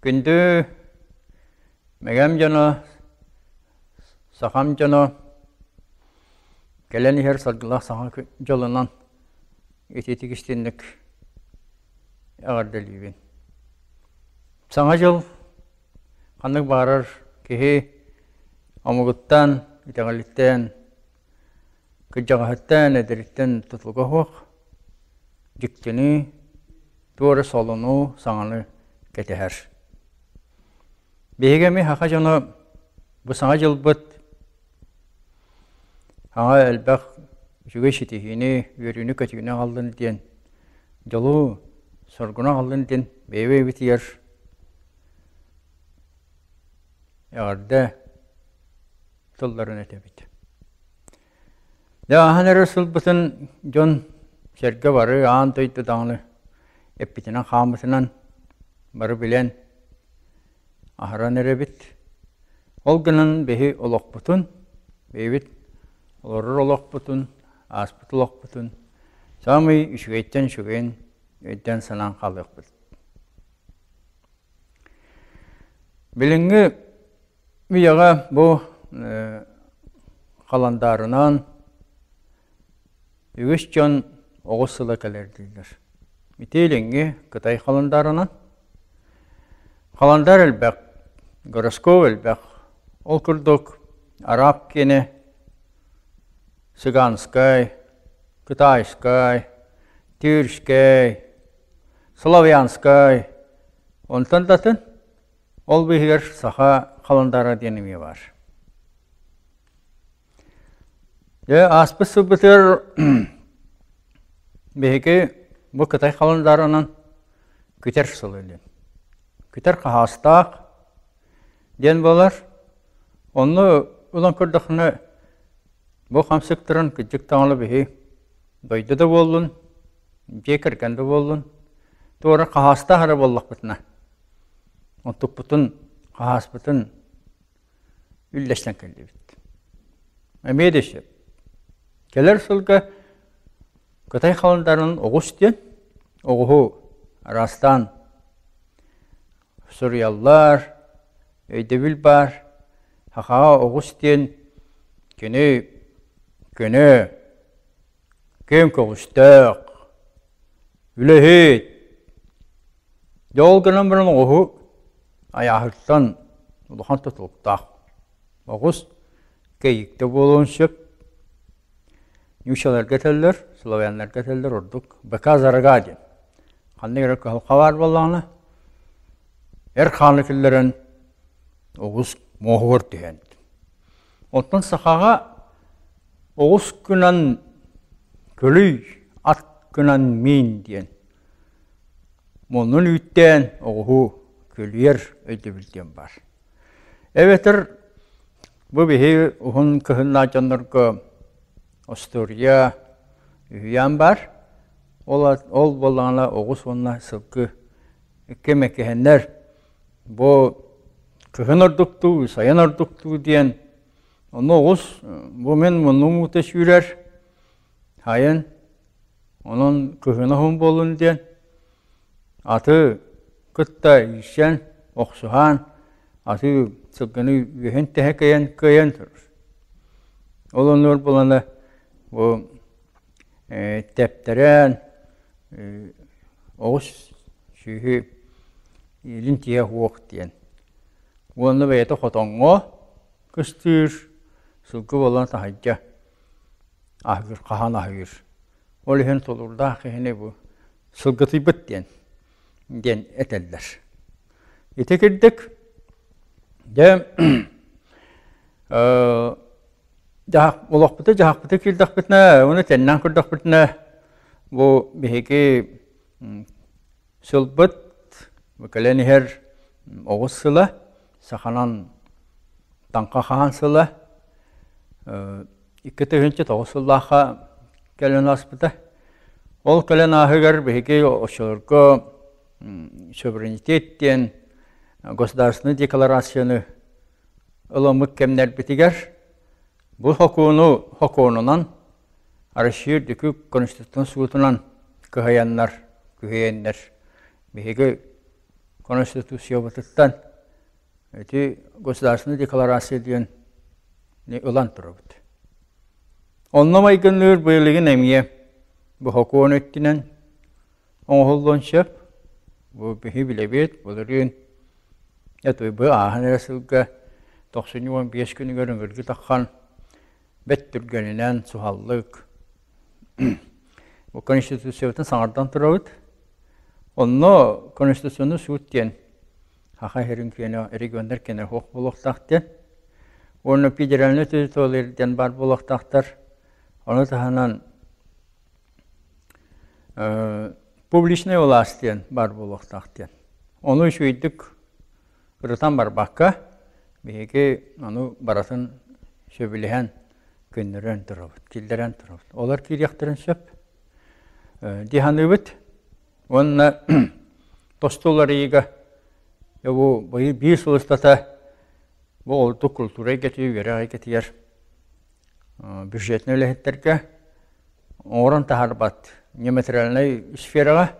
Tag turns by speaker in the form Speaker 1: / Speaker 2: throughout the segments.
Speaker 1: Күндү Мэгэм дьоно, сахам дьоно, кэлэн иһэр саргылаах саҥа дьолунан итиитик истинник эҕэрдэлиибин. Саҥа дьыл ханнык баҕарар киһи омугуттан, итэҕэлиттэн, кырдьаҕаһыттан, эдэриттэн тутулуга суох дьиктини, туора солуну, саҥаны кэтэһэр. Биһиги эмиэ саха дьоно бу Саҥа дьылбыт саҥа элбэх үчүгэй ситиһиини, үөрүүнү-көтүүнү аҕаллын диэн, дьолу, соргуну аҕаллын диэн бэйэ-бэйэбитигэр эҕэрдэ тылларын этэбит. Дьэ, ааһан эрэр сылбытын дьон сэргэ бары аан дойду даҕаны эппитинэн-хааммытынан бары билэн аһаран эрэбит. Ол гынан биһи олохпутун, бэйэбит олорор олохпутун, ааспыт олохпутун саамай үчүгэйтэн үчүгэйин өйдөөн-санаан хаалыахпыт. Билиҥҥи Үйэҕэ бу халандаарынан үгүс дьон оҕус сыла кэлэр дииллэр. Ити илиҥҥи Кытай халандаарынан. Халандаар элбэх, гороскоп элбэх. Ол курдук араб киэнэ цыганскай, китайскай, тюркскэй, славянскай, онтон да атын Ол быыһыгар саха халандаара диэн эмиэ баар. Дьэ, ааспыт сылбытыгар биһиги бу Кытай халандаарынан күтэр сыл диэн. Күтэр хаһаастаах диэн буолар. Онно ылан көрдөххүнэ, бу хамсыктарын кырдьык даҕаны биһи дойду да буоллун, дьиэ кэргэн да буоллун, туора хаһаастаах эрэ буоллахпытына, Онтукпутун, хаһааспытын үллэстэн кэллибит. Эмиэ да сөп. Кэлэр сылга Кытай халандарын оҕус диэн оҕуһу араастаан суруйаллар, өйдөбүл баар. Сахаҕа оҕус диэн кини көнө, киэҥ көҕүстээх, үлэһит. Дьэ ол гынан баран оҕуһу айааһыттан улахан тутулуктаах. Оҕус кэйиктэ буолуон сөп. Нууччаларга этэллэр, славяннарга этэллэр ордук быка зарага диэн. Ханнык эрэ кыһалҕа баар буоллаҕына, эр хааны киллэрэн оҕус муоһугар түһэн. Оттон сахаҕа Оҕус гынан көлүй, ат гынан миин диэн муннун үүттээн оҕуһу көлүйэр өйдөбүл диэн баар. Эбэтэр бу биһи уһун кыһыннаах дьоннорго остуоруйа, үһүйээн баар. Ол, ол буоллаҕына оҕус уонна сылгы икки мэкиһэннэр бу кыһын ордуктуу, сайын ордуктуу диэн Онно оҕус бу мин муннум уута сүүрэр, хайын, онон кыһына уһун буоллун диэн аты кытта иирсэн, охсуһан, аты сылгыны үөһүн тэһэ кыайан кыайан турар. Ол оннугар булана бу тэптэрэн оҕус сүөһү илин тиһэ суох диэн. Уонна бэйэтэ хотоҥҥо Кыстыыр, сылгы буолан таһырдьа аһыыр, хаһан аһыыр. Ол иһин тулуурдаах киһини бу сылгытыйбыт диэн диэн этэллэр. Ити кирдик дьэ дьаһах олохпуту дьаһахпыты киирдэхпитинэ, уну тэннэн көрдөхпүтүнэ бу биһиги Сылбыт кэлэн иһэр оҕус сыла, саханан Таҥха хаан сыла 2009 сыллаахха кэлэн ааспыта. Ол кэлэн ааһыгар биһиги оччолорго суверенитет диэн государственнай декларацияны ылыммыт кэмнэрбитигэр Бу сокуону сокуонунан Россия үрдүкү Конституциятын суутунан кыһайаннар, күһэйэннэр биһиги Конституциябытыттан ити Государственная декларация диэн ылан турабыт. Онно майгынныыр быйылыгын эмиэ бу сокуон өттүнэн оҥоһуллуон сөп. Бу биһи билэбит, былырыын это бу ааһан эрэ сылга тохсунньу 15 күнүгэр ыҥыргы таххан бэт түргэнинэн суһаллык бу Конституциябытын саҥардан турабыт. Онно Конституционный суут диэн Саха сирин киэнэ регионнар киэнэ суох буолуохтаах диэн. Уонна федеральный территория диэн баар буолуохтаахтар. Ону таһынан публичный власть диэн баар буолуохтаах диэн. Ону үчүгэйдик ырытан барбакка, биһиги ону барытын сөбүлэһэн көннөрөн турабыт, киллэрэн турабыт. Олор киириэхтэрин сөп. Дии саныыбыт. Уонна тосту уларыйыыга бу биир сыл устата бу ордук култуура эйгэтигэр, үөрэх эйгэтигэр бюджетнай үлэһиттэргэ оҥорон таһаарбат нематериальнай сфераҕа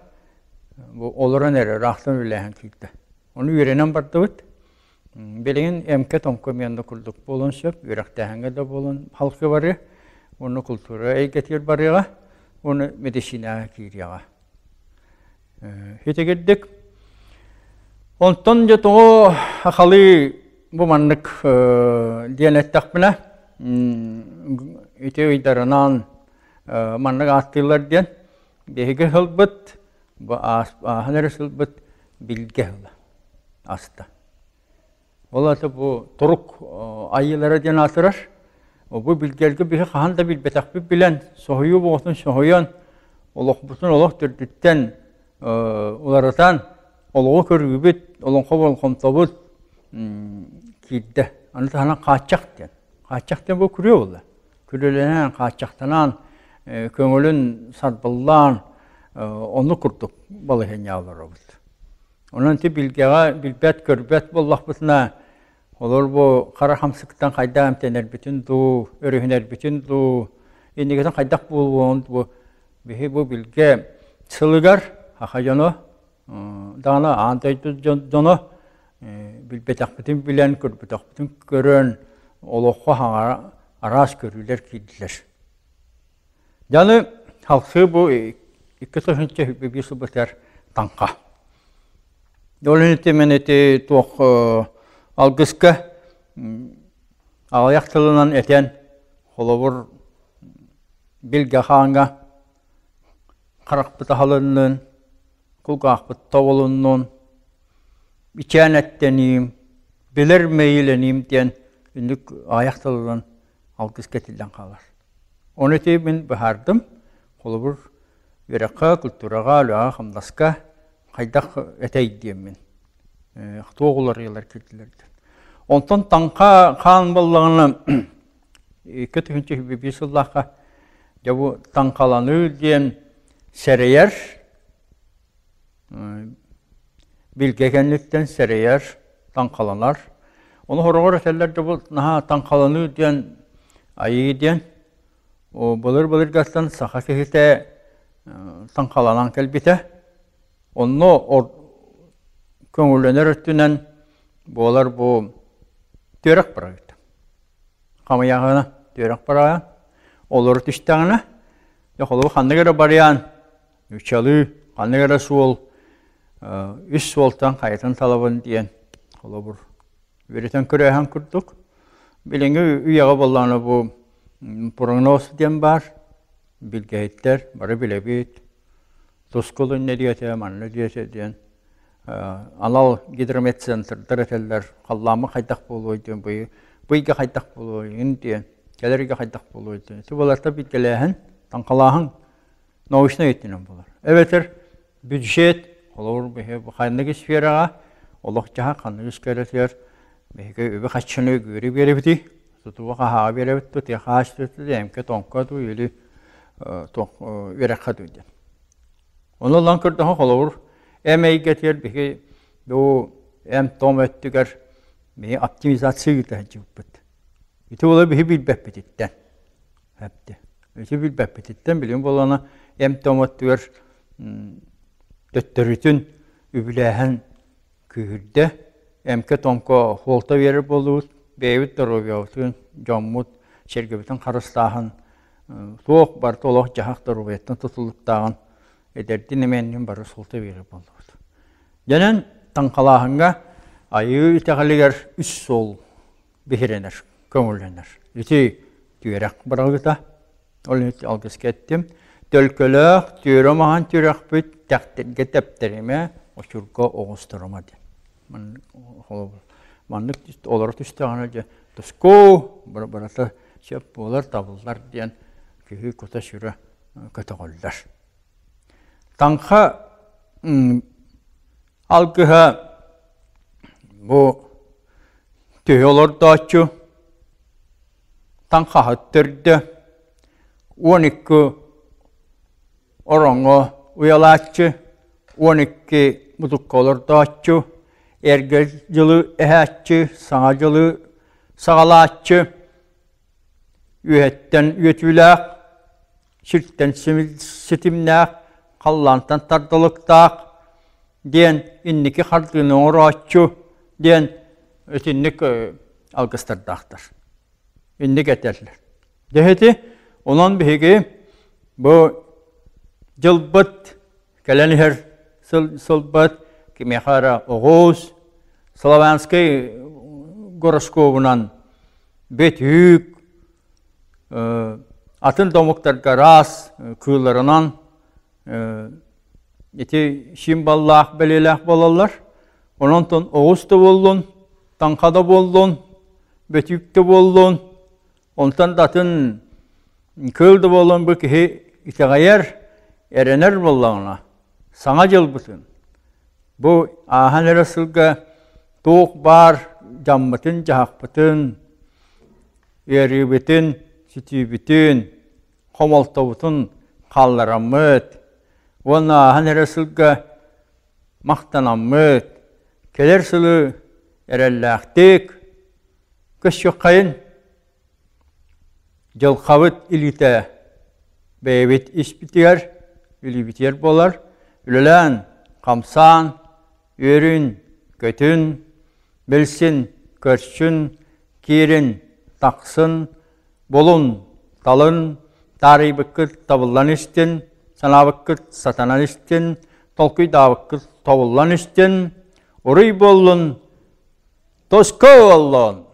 Speaker 1: бу олорон эрэ ыраахтан үлэлээһин киирдэ. Ону үөрэнэн бардыбыт. Билигин эмкэ-томко эмиэ курдук буолуон сөп, үөрэхтээһиҥҥэ да буолуон халкы барыа, уонна култуура эйгэтигэр барыаҕа, уонна медицинэҕэ киириэҕэ. Итигирдик. Онтон дьэ тоҕо хахалыы бу маннык диэн эттэхпинэ, ити ыйдарынан маннык ааттыыллар диэн биһиги сылбыт, бу ааһан эрэ сылбыт билгэ сыла аста. Ол аата бу турук айыылара диэн аатырар. Бу билгэлгэ биһи хаһан да билбэтэхпит билэн, соһуйуу буолтун соһуйан, олохпутун олох төрдүттэн уларытан, олоҕу көрүүбүт, олоҥхо болҕомтобут киирдэ. Аны таһынан хааччах диэн. Хааччах диэн бу күрүө буолла. Күрүөлэнэн, хааччахтанан, көҥүлүн сарбыллаан, оннук курдук балаһыанньа олоробут. Онон ити билгэҕэ билбэт-көрбөт буоллахпытына, олор бу хара хамсыктан хайдах эмтэнэрбитин дуу, өрүһүнэрбитин дуу, инникитин хайдах буолуоҕун бу биһи бу билгэ сылыгар саха дьоно даҕаны аан дойду дьоно билбэтэхпитин билэн, көрбөтөхпүтүн көрөн олоххо хаҥара араас көрүүлэр киирдилэр. Дьаны халсыы бу 2 сыл сылбытыгар таҥха. Ол иһин мен ити туох алгыска аҕыйах тылынан этэн холобур билгэ хааҥҥа харахпыт аһылыннын, кулгаахпыт тобулуннун, ичээн эттэниим, билэр мэйиилэниим диэн үннүк аҕыйах тылынан алгыска этиллэн хаалар. Ону ити мин быһаардым. Холобур, үөрэххэ, культураҕа, үлэҕэ-хамнаска хайдах этэй диэммин. Туох уларыйалар киирдилэр диэн. Онтон таҥха хаан буоллаҕына 2001 сыллаахха дьэ бу таҥхаланыы диэн сэрэйэр билгэ кэнниттэн сэрэйэр, таҥхаланар. Ону хороҕор этэллэр да бу наһаа таҥхаланыы диэн айыы диэн былыр-былыргаттан саха киһитэ таҥхаланан кэлбитэ. Онно көҥүллэнэр өттүнэн буолар бу түөрэх барабыт. Хамыйаҕына түөрэх бараҕа. Олору түстэҕинэ, дьэ холобур ханнык эрэ барыйаан Нууччалыы ханнык эрэ суол үс суолтан хайатын талабын диэн холобур үөрэтэн көрөөһөн курдук. Билиҥҥи үйэҕэ буоллаҕына бу прогноз диэн баар. Билгэһиттэр бары билэбит. Тускул иннэ диэтэ, манна диэтэ диэн анал гидрометцентрдар этэллэр. Халлааммыт хайдах буолуой диэн быйга хайдах буолуой диэн, кэлэр ыйга хайдах буолуой диэн. Ити буоларта билгэлээһин, таҥхалааһын научнай өттүнэн буолар. Эбэтэр бюджет, холобур, биһиги ханнык сфераҕа олох-дьаһах ханнык сфератыгар биһиги үбү-харчыны үгүөрү биэрэбитий, тутууга хаһааҕа биэрэбит дуу, тыа хаһаайыстыбата эмкэ-тоҥко дуу или үөрэххэ дуу диэн. Ону ылан көрдөххө, холобур, эм эйгэтигэр биһиги бу эм-том өттүгэр биһиги оптимизация ыыта сылдьыбыппыт. Ити буола биһи билбэппититтэн. Эпти. Ити билбэппититтэн билим буолана эм-том өттүгэр төттөрүтүн үбүлээһин күүһүрдэ. Эмкэ-томко суолта биэрэр буоллубут. Бэйэбит доруобуйабытын, дьоммут, сэргэбитин харыстааһын туох барыта олох-дьаһах доруобуйаттан тутулуктааҕын эдэрдин эмээннин бары суолта биэрэр буоллубут. Дьэнэн таҥхалааһыҥҥа айыы итэҕэлигэр үс суол биһирэнэр, көҥүллэнэр. Ити түөрэх быраҕыыта, ол иһин алгыска эттим. Төлкөлөөх, түөрэ маһан түрэхпит, тэхтэргэ тэптэримэ, очурга оҕустарыма диэн. Маннык олоро түстэҕинэ дьэ туску барыта сөп буолар, табыллар диэн киһи кута-сүрэ көтөҕүллэр. Таҥха алгыһа бу төһө олордооччу таҥхаһыт төрдө 12 ороҥҥо уйалааччы, 12 мутукка олордооччу, эргэ дьылы эһээччи, саҥа дьылы саҕалааччы, үөһэттэн үөтүүлээх, сиртэн ситимнээх, халлаантан тардылыктаах диэн инники хардыыны оҥорооччу диэн итинник алгыстардаахтар. Инник этэллэр. Дьэ онон биһиги бу дьылбыт кэлэн иһэр сылбыт кимиэхэ эрэ оҕус, славянскай гороскобунан бөтүүк, атын да омуктарга араас кыылларынан ити символлаах бэлиэлээх буолаллар. Онон оҕус да буоллун, таҥха да буоллун, бөтүүк да буоллун, онтон да атын кыыл да буоллун бу киһи итэҕэйэр, эрэнэр буоллаҕына, саҥа дьылбытын бу ааһан эрэ сылга туох баар дьаммытын-дьаһахпытын, ыарыыбытын, сүтүүбүтүн, хомолтобутун хааллараммыт уонна ааһан эрэ сылга махтанаммыт, кэлэр сылы эрэллээхтик көрсүөххэйин, дьылҕабыт илиитэ бэйэбит испитигэр, илиибитигэр буолар, үлэлээн, хамсаан, үөрүн, көтүн, билсин, көрсүн, киирин, тахсын, булун, талын, таарыйбыккыт табыллан истин, санаабыккыт сатанан истин, толкуйдаабыккыт тобуллан истин, уруй буоллун, тоско буоллун!